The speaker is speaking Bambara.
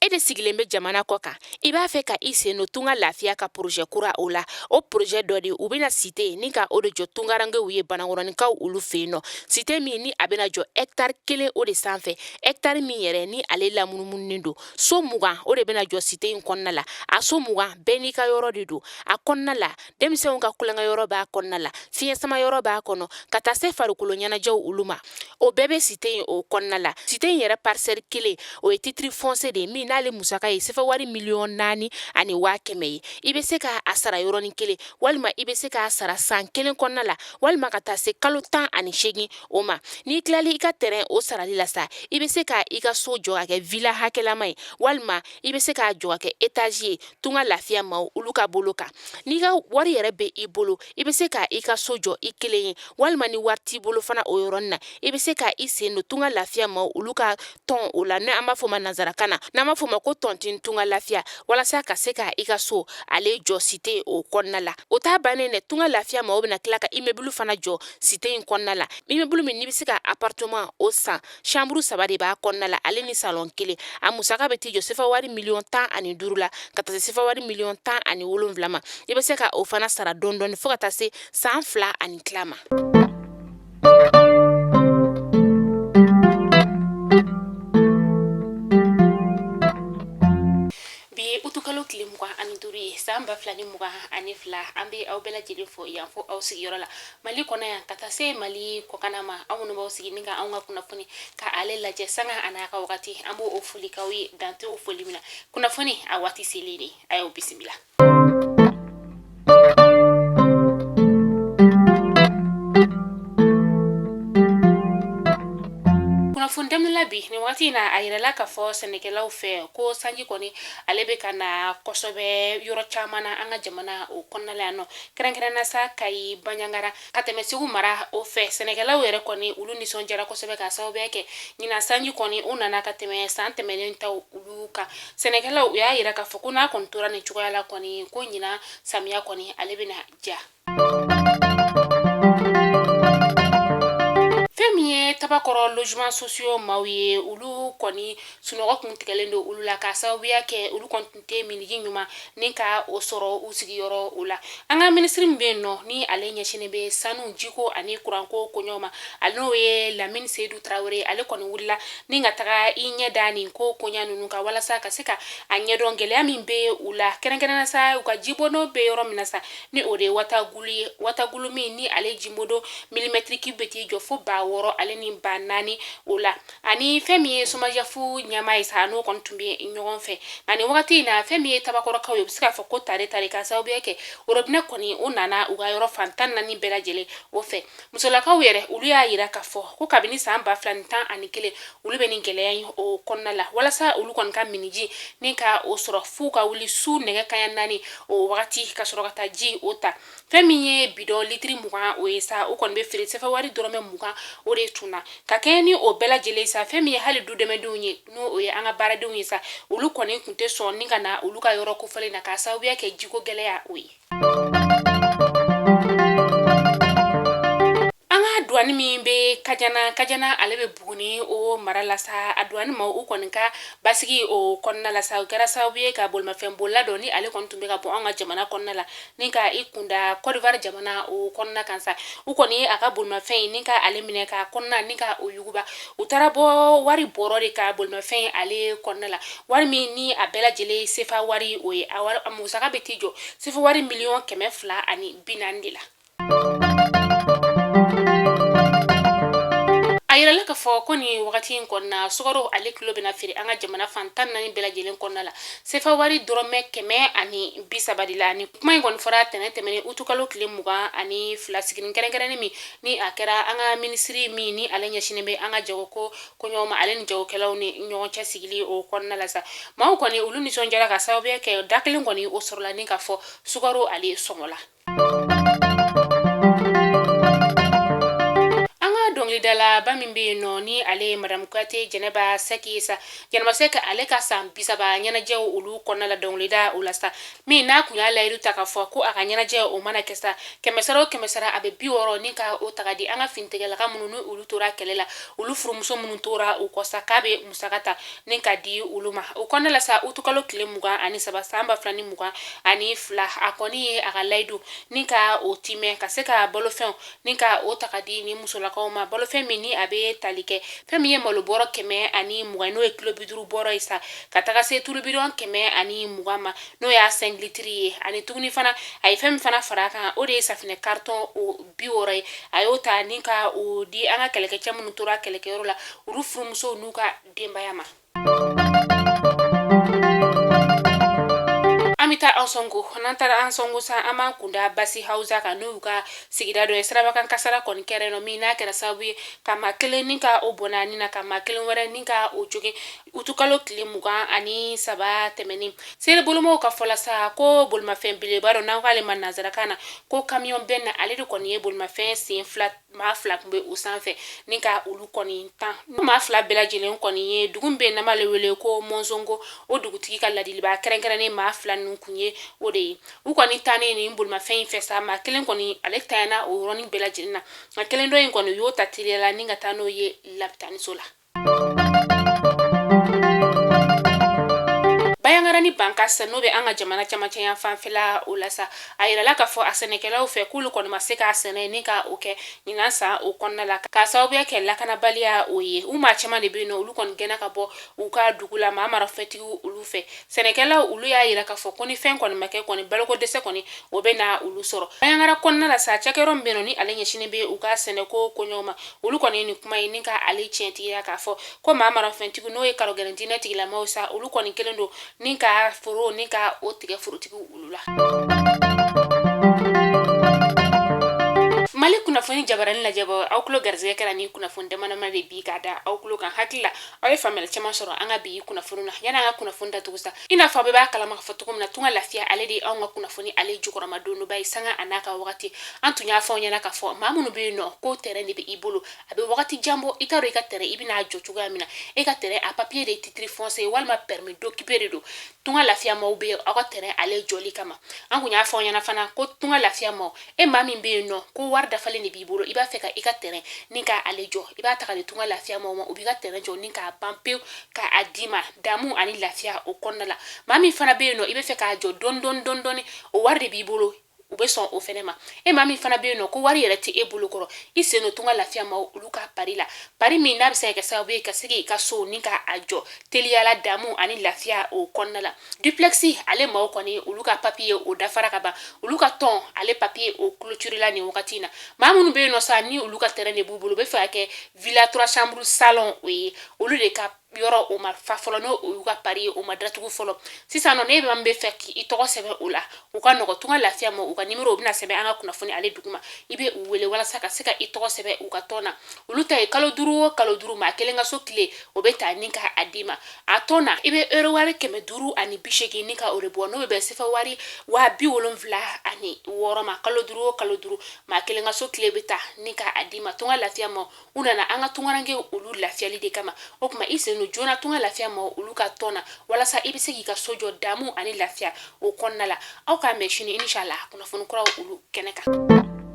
E de sigilen bɛ jamana kɔ kan, i b'a fɛ ka i sen don Tunga Lafiya ka projet kura o la. O projet dɔ de, u bɛna cité ni ka o de jɔ tungarankew ye, Banankɔrɔninkaw olu fɛ yen nɔ. Cité min ni a bɛna jɔ hectare 1 o de sanfɛ, hectare min yɛrɛ ni ale lamunumununen don. So 20 o de bɛna jɔ cité in kɔnɔna la. A so 20 bɛɛ n'i ka yɔrɔ de don a kɔnɔna la. Denmisɛnw ka tulonkɛ yɔrɔ b'a kɔnɔna la, fiɲɛ sama yɔrɔ b'a kɔnɔ, ka taa se farikolo ɲɛnajɛw olu ma, o bɛɛ bɛ cité in o kɔnɔna la. Cité in yɛrɛ parcelle 1, o ye titre foncier de ye min n'ale musaka ye sefa wari 4,1 miliyɔn ye. I bɛ se k'a sara yɔrɔnin kelen, walima i bɛ se k'a sara san 1 kɔnɔna la, walima ka taa se kalo 18 o ma. N'i tilali i ka terrain o sarali la sa, i bɛ se ka i ka so jɔ ka kɛ villa hakɛlama ye, walima i bɛ se k'a jɔ ka kɛ étage ye. Tunga Lafiya maaw olu ka bolo kan, n'i ka wari yɛrɛ bɛ i bolo, i bɛ se ka i ka so jɔ i kelen ye, walima ni wari t'i bolo fana, o yɔrɔnin na, i bɛ se ka i sen don Tunga Lafiya maaw olu ka tɔn o la, n'an b'a fɔ ma nansarakan na, n'an b'a fɔ ma ko tontine Tunga Lafiya, walasa ka se ka i ka so ale jɔ cité o kɔnɔna la. O t'a bannen dɛ, Tunga Lafiya maaw bɛna tila ka immeuble fana jɔ cité in kɔnɔna la, immeuble min n'i bɛ se ka appartement o san, chambre 3 de b'a kɔnɔna la, ale ni salon 1. A musaka bɛ t'i jɔ sefa wari 15 miliyɔn la, ka taa se sefa wari 17 miliyɔn ma. I bɛ se ka o fana sara dɔɔni dɔɔni fo ka taa se san 2 ani tila ma. Bi ye utukalo tile 25 ye, san 2022. An bɛ aw bɛɛ lajɛlen fo yan fo aw sigiyɔrɔ la, Mali kɔnɔ yan ka taa se Mali kɔkanna ma. Aw minnu b'aw sigi ni ka anw ka kunnafoni ka ale lajɛ sanga a n'a ka wagati, an b'o foli k'aw ye, dan tɛ o foli min na. Kunnafoni a waati selen de, a y'aw bisimila. Kunnafoni daminɛ la bi nin waati in na, a yirala k'a fɔ sɛnɛkɛlaw fɛ ko sanji kɔni ale bɛ ka na kosɛbɛ yɔrɔ caman na an ka jamana o kɔnɔna la yan nɔ, kɛrɛnkɛrɛnna sa Kayi, Banjagara, ka tɛmɛ Segu mara o fɛ. Sɛnɛkɛlaw yɛrɛ kɔni olu nisɔndiyara kosɛbɛ k'a sababuya kɛ ɲinan sanji kɔni o nana ka tɛmɛ san tɛmɛnen taw olu kan. Sɛnɛkɛlaw u y'a yira k'a fɔ ko n'a kɔni tora nin cogoya la kɔni, ko ɲinan samiya kɔni ale bɛna diya. Fɛn min ye Tabakɔrɔ logement sociaux maaw ye, olu kɔni sunɔgɔ kun tigɛlen don olu la k'a sababuya kɛ olu kɔni tun tɛ miniji ɲuman ni ka o sɔrɔ u sigiyɔrɔ o la. An ka minisiri min bɛ yen nɔ ni ale ɲɛsinnen bɛ sanu, jiko ani kuranko koɲɛw ma, ale n'o ye Lamini Seyidu Tarawele, ale kɔni wulila ni ka taga i ɲɛ da nin ko koɲa ninnu kan, walasa ka se ka a ɲɛdɔn gɛlɛya min bɛ u la, kɛrɛnkɛrɛnna sa u ka jibondon bɛ yɔrɔ min na sa, ni o de ye Watagulu ye. Watagulu min ni ale jibondon millimètre cube bɛ t'i jɔ fo 6000 ale ni 4000 o la. Ani fɛn min ye SOMAGEF ɲɛmaa ye sa, n'o kɔni tun bɛ ɲɔgɔn fɛ. Nka nin wagati in na, fɛn min ye Tabakɔrɔkaw ye, u bɛ se k'a fɔ ko tare tare, k'a sababuya kɛ robinet kɔni o nana u ka yɔrɔ fan 14 bɛɛ lajɛlen o fɛ. Musolakaw yɛrɛ olu y'a yira k'a fɔ ko kabini san 2011 olu bɛ nin gɛlɛya in o kɔnɔna la. Walasa olu kɔni ka miniji ni ka o sɔrɔ, f'u ka wuli su nɛgɛ kaɲa 4 o wagati ka sɔrɔ ka taa ji o ta. Fɛn min ye bidɔn litiri 20 o ye sa, o kɔni bɛ feere sefa wari dɔrɔmɛ 20 o de tun na. Ka kɛɲɛ ni o bɛɛ lajɛlen sa, fɛn min ye hali du dɛmɛdenw ye, n'o o ye an ka baaradenw ye sa, olu kɔni tun tɛ sɔn ni ka na olu ka yɔrɔ kofɔlen na k'a sababuya kɛ jiko gɛlɛya o ye. An ka duwani min bɛ Kajana, Kajana ale bɛ Buguni o mara la sa, a duwani ma u kɔni ka basigi o kɔnɔna la sa, o kɛra sababu ye ka bolimafɛn bolila dɔ ni ale kɔni tun bɛ ka bɔ an ka jamana kɔnɔna la ni ka i kunda Côte d'Ivoire jamana o kɔnɔna kan sa, u kɔni ye a ka bolimafɛn in ni ka ale minɛ k'a kɔnɔna ni ka o yuguba. U taara bɔ wari bɔrɔ de ka bolimafɛn in ale kɔnɔna la, wari min ni a bɛɛ lajɛlen sefa wari o ye, a wari a musaka bɛ t'i jɔ sefa wari 240 miliyɔn de la. A yirala k'a fɔ ko nin wagati in kɔnɔna, sukaro ale kilo bɛna feere an ka jamana fan 14 bɛɛ lajɛlen kɔnɔna la sefa wari dɔrɔmɛ 130 de la. Ni kuma in kɔni fɔra tɛnɛn tɛmɛnen utukalo tile 22, sigini kɛrɛnkɛrɛnnen min ni a kɛra an ka minisiri min ni ale ɲɛsinnen bɛ an ka jagoko koɲɔgɔn ma, ale ni jagokɛlaw ni ɲɔgɔn cɛ sigili o kɔnɔna la sa, maaw kɔni olu nisɔndiyara ka sababuya kɛ da kelen kɔni o sɔrɔla ni k'a fɔ sukaro ale sɔngɔ la. An ka dɔnkili Dɔnkilidalaba min bɛ yen nɔ, ni ale ye Madamu Kuyate Jɛnɛba Sɛki ye sa, Jɛnɛba Sɛki, ale ka san 30 ɲɛnajɛw olu kɔnɔna la, dɔnkilida o la sa, min n'a kun y'a layidu ta k'a fɔ ko a ka ɲɛnajɛ o mana kɛ sa, kɛmɛsara o kɛmɛsara, a bɛ 60 ni ka o ta ka di an ka finitigilaka minnu ni olu tora kɛlɛ la, olu furumuso minnu tora u kɔ sa, k'a bɛ musaka ta ni ka di olu ma. O kɔnɔna la sa, utukalo tile 23 san 2022, a kɔni ye a ka layidu ni ka o timɛ, ka se ka balofɛnw ni ka o ta ka di ni musolakaw ma. Balofɛn min ni a bɛ tali kɛ fɛn min ye malo bɔrɔ 120, n'o ye kilo 50 bɔrɔ ye sa, ka taga se tulu bidɔn 120 ma, n'o y'a 5 litiri ye. Ani tuguni fana, a ye fɛn min fana fara a kan, o de ye safinɛ karitɔn o 60 ye. A y'o ta ni ka o di an ka kɛlɛkɛcɛ minnu tora kɛlɛkɛyɔrɔ la, olu furumusow n'u ka denbaya ma. An bɛ taa Ansɔngo. N'an taara Ansɔngo sa, an b'an kunda Basi Hausa kan, n'o y'u ka sigida dɔ ye. Sirabakan kasara kɔni kɛra yen nɔ, min n'a kɛra sababu ye ka maa kelen ni ka o bɔnɛ a ni na, ka maa kelen wɛrɛ ni ka o jogin utukalo tile 23 tɛmɛnen. Seere bolomaw ka fɔ la sa, ko bolimafɛn belebeleba dɔ, n'an k'ale ma nansarakan na ko camion benne, ale de kɔni ye bolimafɛn sen fila, maa fila tun bɛ o sanfɛ ni ka olu kɔni tan. Maa fila bɛɛ lajɛlen kɔni ye dugu min bɛ yen n'an b'ale wele ko Mɔnzɔngo, o dugutigi ka ladilibaa kɛrɛnkɛrɛnnen maa fila ninnu kun ye o de ye. U kɔni tannen nin bolimafɛn in fɛ sa, maa kelen kɔni ale tanyana o yɔrɔnin bɛɛ lajɛlen na, nka kelen dɔ in kɔni, u y'o ta teliya la ni ka taa n'o ye lapitaniso la. Bayangara ni Bankasi, n'o bɛ an ka jamana camancɛ yan fanfɛla o la sa, a yirala k'a fɔ a sɛnɛkɛlaw fɛ k'olu kɔni ma se k'a sɛnɛ ni ka o kɛ ɲinan san o kɔnɔna la, k'a sababuya kɛ lakanabaliya o ye. U maa caman de bɛ yen nɔ, olu kɔni gɛnna ka bɔ u ka dugu la maa marafɛtigiw olu fɛ. Sɛnɛkɛlaw olu y'a yira k'a fɔ ko ni fɛn kɔni ma kɛ kɔni, baloko dɛsɛ kɔni o bɛ na olu sɔrɔ. Bayangara kɔnɔna la sa, cakɛyɔrɔ min bɛ yen nɔ ni ale ɲɛsinnen bɛ u ka sɛnɛko koɲɛw ma, olu kɔni ye nin kuma ye ni ka ale tiɲɛtigiya k'a fɔ ko maa marafɛntigi, n'o ye karogɛlɛn diinɛ tigilamaw sa, olu kɔni kelen don ni ka foro ni ka o tigɛ forotigiw olu la. Mali kunnafoni jabarani lajɛbɔ, aw tulo garisɛgɛ kɛra ni kunnafoni damadama de bi k'a da aw tulo kan. Hakili la aw ye faamuyali caman sɔrɔ an ka bi kunnafoni na. Yanni an ka kunnafoni datugu sa, i n'a fɔ aw bɛɛ b'a kalama k'a fɔ cogo min na, Tunga Lafiya ale de ye anw ka kunnafoni ale jukɔrɔma dondoba ye sanga a n'a ka wagati. An tun y'a fɔ aw ɲɛna k'a fɔ maa minnu bɛ yen nɔ ko terrain de bɛ i bolo, a bɛ wagati jan bɔ, i t'a dɔn i ka terrain i bɛna jɔ cogoya min na, e ka terrain a papier de ye titre foncier walima permis d'occuper de don, Tunga Lafiya maaw bɛ aw ka terrain ale jɔli kama. An kun y'a fɔ aw ɲɛna fana ko Tunga Lafiya maaw, e maa min bɛ yen nɔ ko wari dafalen de b'i bolo, i b'a fɛ ka i ka terrain ni ka ale jɔ, i b'a ta ka di Tunga Lafiya maaw ma, u b'i ka terrain jɔ ni k'a ban pewu k'a d'i ma damu ani lafiya o kɔnɔna la. Maa min fana bɛ yen nɔ i bɛ fɛ k'a jɔ dɔɔni dɔɔni dɔɔni dɔɔni, o wari de b'i bolo, u bɛ sɔn o fɛnɛ ma. E maa min fana bɛ yen nɔ ko wari yɛrɛ tɛ e bolo kɔrɔ, i sen don Tunga Lafiya maaw olu ka pari la, pari min n'a bɛ se ka kɛ sababu ye ka se k'i ka so ni ka a jɔ teliyala damu ani lafiya o kɔnɔna la. Duplex ale maaw kɔni, olu ka papier o dafara ka ban, olu ka tɔn ale papier o clôture la nin wagati in na. Maa minnu bɛ yen nɔ sa, ni olu ka terrain de b'u bolo, u bɛ fɛ ka kɛ villa 3 chambres salon, o ye olu de ka yɔrɔ o ma fa fɔlɔ, n'o o y'u ka pari ye, o ma datugu fɔlɔ. Sisan nɔ, ne bɛ min bɛ fɛ k'i tɔgɔ sɛbɛn o la, u ka nɔgɔ, Tunga Lafiya ma, u ka nimero u bɛna sɛbɛn an ka kunnafoni ale duguma. I bɛ u wele walasa ka se ka i tɔgɔ sɛbɛn u ka tɔn na. Olu ta ye kalo 5 o kalo 5, maa kelen ka so kile o bɛ ta ni ka a d'i ma a tɔn na. I bɛ euro wari 580 ni ka o de bɔ, n'o bɛ bɛn sefa wari 76 000 ma. Kalo 5 o kalo 5, maa kelen ka so kile bɛ ta ni ka a d'i ma. Tunga Lafiya ma, u nana an ka tungarankew olu lafiyali de kama. O tuma i sen don joona Tunga Lafiya ma olu ka tɔn na, walasa i bɛ se k'i ka so jɔ damu ani lafiya o kɔnɔna la. Aw k'a mɛn sini inshallah kunnafoni kuraw olu kɛnɛ kan.